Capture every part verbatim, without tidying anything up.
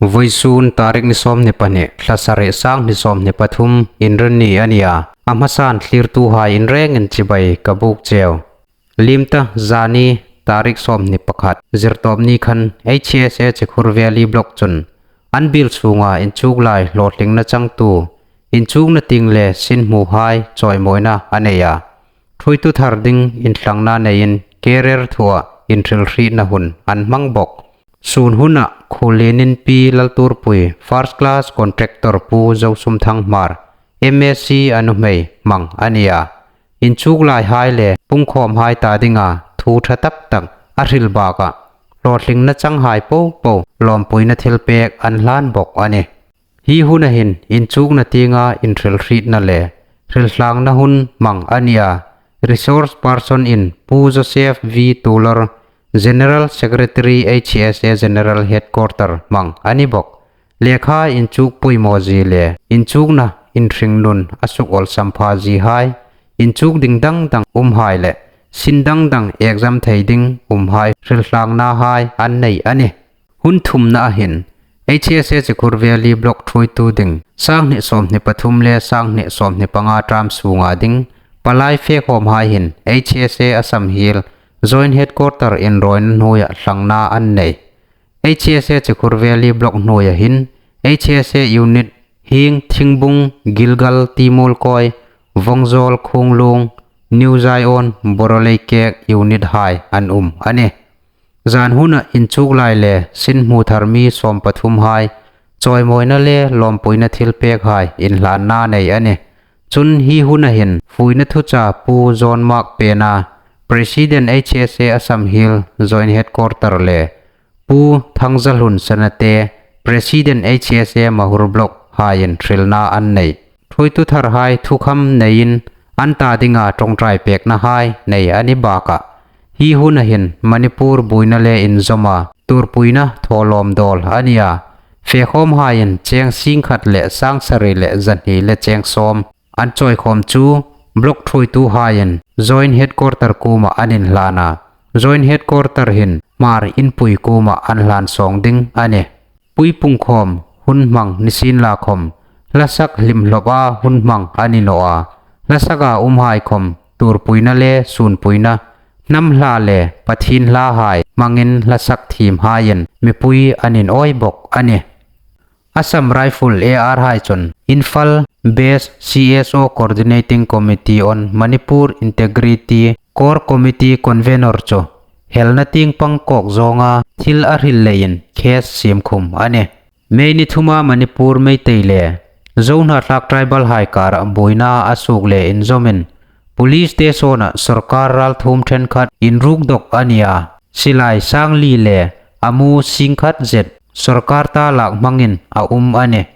Vawisun tarik ni sawmhni pahni, thla sari, sanghni sawmhni pathum, Inrinni a ni a. A hmasan thlirtuhai in rengin chibai ka buk cheu. Limta zani tarik sawmhni pakhat, Zirtawpni khan H S A Chikhur Valley Block chun an biel sunga inchuklai hlawtlingna changtu, inchukna tieng le sin hmuhai chawimawina a nei a. Thuoitu thar ding inthlangna neiin career thua inhrilhrietna hun an hmang bawk. Sun huna Khuolienin Pi Lalturpui, first class contractor Pu Zosumthang Hmar, M A C, a nuhmei hmang a ni a. Inchuklaihai le pungkhawmhai ta dinga thu ṭha tak tak a hril bakah hlawtlingna changhai popo lawmpuina thilpek an hlan bawk a nih. Hi huna hin inchukna tienga inhrilhrietna le hrilhlangna hun hmang a ni a. Resource person in Pu Joseph V Tuolor, General Secretary H S A General Headquarter hmang a ni bawk. Lekha inchuk poimawzie le inchukna inhringnun a suk awlsam phaziehai, inchuk ding dang dang umhai le sin dang dang exam thei ding umhai hrilhlangnahai an nei a nih. Hun thumna a hin H S A Chikhur Valley Block thuoitu ding sanghni sawmhni pathum le sanghni sawmhni panga term sunga ding palai fekhawmhai hin H S A Assam Hill Joint Headquarter inrawina hnuoia thlangna an nei. H S A Chikhur Valley Block hnuoia hin H S A unit hieng Thingbung, Gilgal, Timolkoi, Vongzawl, Khunglung, New Zion, Boroleikek unit hai an um a nih. Zan huna inchuklai le sin hmu thar mi sawm pathum hai chawimawina le lawmpuina thilpek hai inhlanna nei a nih. Chun hi huna hin fuina thucha Pu John Mark Pena, President H S A Assam Hill Joint Headquarter le Pu Thangzahlun Sanate, President H S A Mahur Block haiin hrilna an nei. Thuoitu tharhai thukham neiin an ta dinga ṭawngṭai peknahai nei a ni bakah hi huna hin Manipur buoina le inzawma tuorpuina thawlawm dawl a ni a. Fekhawmhaiin cheng singkhat le sangsari le zahni le cheng sawm an chawikhawm chu block thuoituhaiin Joint Headquarter kuoma an inhlan a. Joint Headquarter hin Hmar inpui kuoma an hlan sawng ding a nih. Pui pungkhawm hun hmang ni sienla khawm, hlasak hlimhlawpa hun hmang a ni naw a. Hlasaka umhai khawm tuorpuina le sunpuina, hnam hla le Pathien hlahai hmangin hlasak thiemhaiin mipui an inawi bawk a nih. Assam Rifle, A R hai chun Imphal Base C S O Coordinating Committee on Manipur Integrity Core Committee Convenor chu helna tieng pang kawk zawnga thil a hril leiin case siemkhum a nih. May ni thuma Manipur Meitei le Zo hnathlak tribal hai kara buoina a suok le inzawmin police station-a sawrkar ralthuom ṭhenkhat inruk dawk a ni a. Silai sangli le a mu singkhat zet sawrkar ta lak hmangin a um a nih.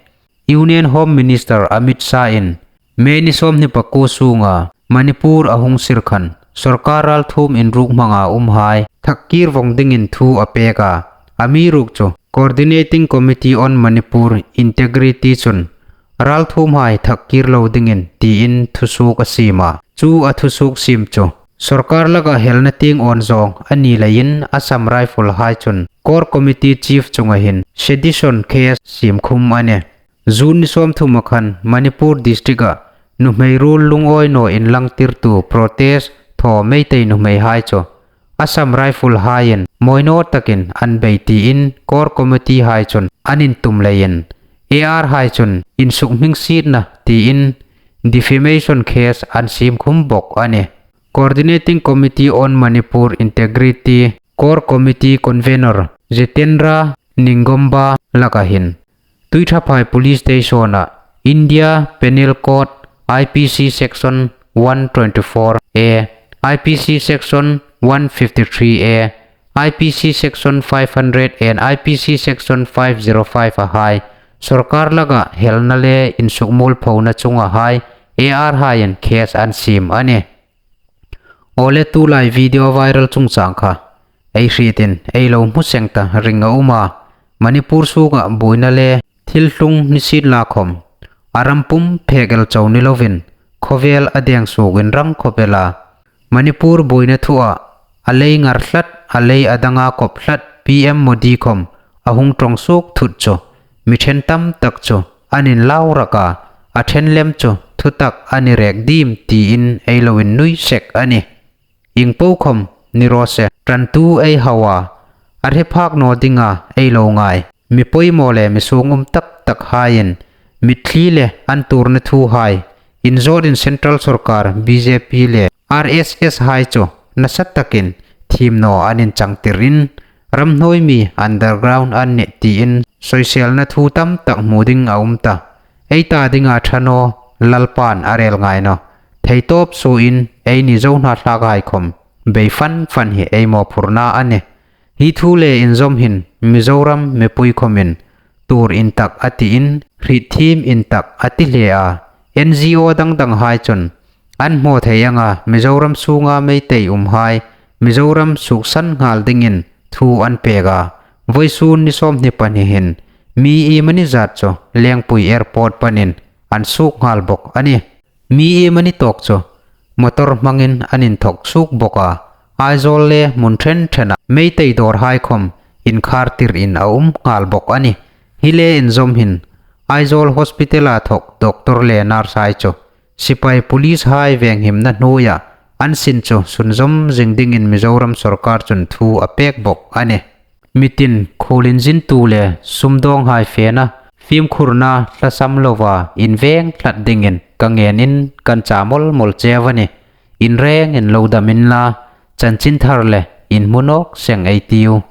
Union Home Minister Amit Shah-in May ni sawmhni pakuo sunga Manipur a hung sir khan sawrkar ralthuom inruk hmanga umhai thak kir vawng dingin thu a pek a. Amiruokchu Coordinating Committee on Manipur Integrity chun ralthuomhai thak kir lo dingin tiin thusuok a siem a. Chu a thusuok siem chu sawrkar laka helna tieng awn zawng a ni leiin Assam Rifle hai chun Core Committee Chief chunga hin sedition case siemkhum a nih. June ni sawmthuma khan Manipur district-a nuhmei ruol lungawi naw inlangtirtu protest thaw Meitei nuhmeihai chu Assam Rifle haiin mawi naw takin an bei tiin Core Committee hai chun an intum leiin A R hai chun insuk hmingsietna tiin defamation case an siemkhum bawk a nih. Coordinating Committee on Manipur Integrity Core Committee Convenor Jitendra Ningomba laka hin Tuithaphai Police Station-a India Penal Code I P C Section one twenty-four A, I P C Section one fifty-three A, I P C Section five hundred and I P C Section five zero five-a hai sawrkar laka helna le insukmuolphona chunga hai A R haiin case an siem a nih. Awle, tulai video viral chungchang kha ei hrietin ei lo hmu seng ta ring a um a. Manipur suoka buoina le thil tlung ni sienla khawm a ram pum phek el chau ni lovin khawvel a deng suok inrang khawp el a. Manipur buoina thua a lei ngar tlat, a lei a danga kawp tlat P M Modi khawm a hung ṭawng suok thut chu Mi ṭhen tam tak chu an inlau rak a, a ṭhen lem chu thutak a ni rek dim tiin ei lo innui sek a nih. Ieng po khawm ni raw se, ṭantu ei hau a, a hre phak naw dinga ei lo ngai. Mi poimaw le mi sungum tak tak haiin mitthli le an tuorna thuhai inzawtin Central Sorkar, B J P le R S S hai chu nasa takin thiem naw an inchangtirin, ramhnuoi mi underground an nih tiin sawiselna thu tam tak hmu ding a um ta. Ei ta dinga ṭha naw, Lalpan a rel ngai nawh. Theitawp suoin eini Zo hnathlakhai khawm bei fan fan hi ei mawphurna a nih. Hi thu le inzawm hin Mizoram mipui khawmin tuor intak a tiin, hrietthiem intak a ti hle a. N G O dang danghai chun an hmu thei anga Mizoram sunga Meitei umhai Mizoram suoksan nghal dingin thu an pek a. Vawisun ni sawmhni pahni hin mi iemani zat chu Lengpui Airport panin an suok nghal bawk a nih. Mi iemani tawk chu motor hmangin an inthawk suok bawk a. Aizawl le hmun ṭhen ṭhena Meitei dawrhai khawm inkhar tirin a um nghal bawk a nih. Hi le inzawm hin Aizawl Hospital-a thawk doctor le nurse-hai chu sipai police-hai venghimna hnuoia an sin chu sunzawm zing dingin Mizoram sorkar chun thu a pek bawk a nih. Mitin khuolinzintu le sumdawnghai fena fimkhurna hlasam loa inveng tlat dingin ka ngenin kan cha mawl mawl cheu a nih. Inrengin lo dam inla, chanchinthar le inhmu nawk seng ei tiu.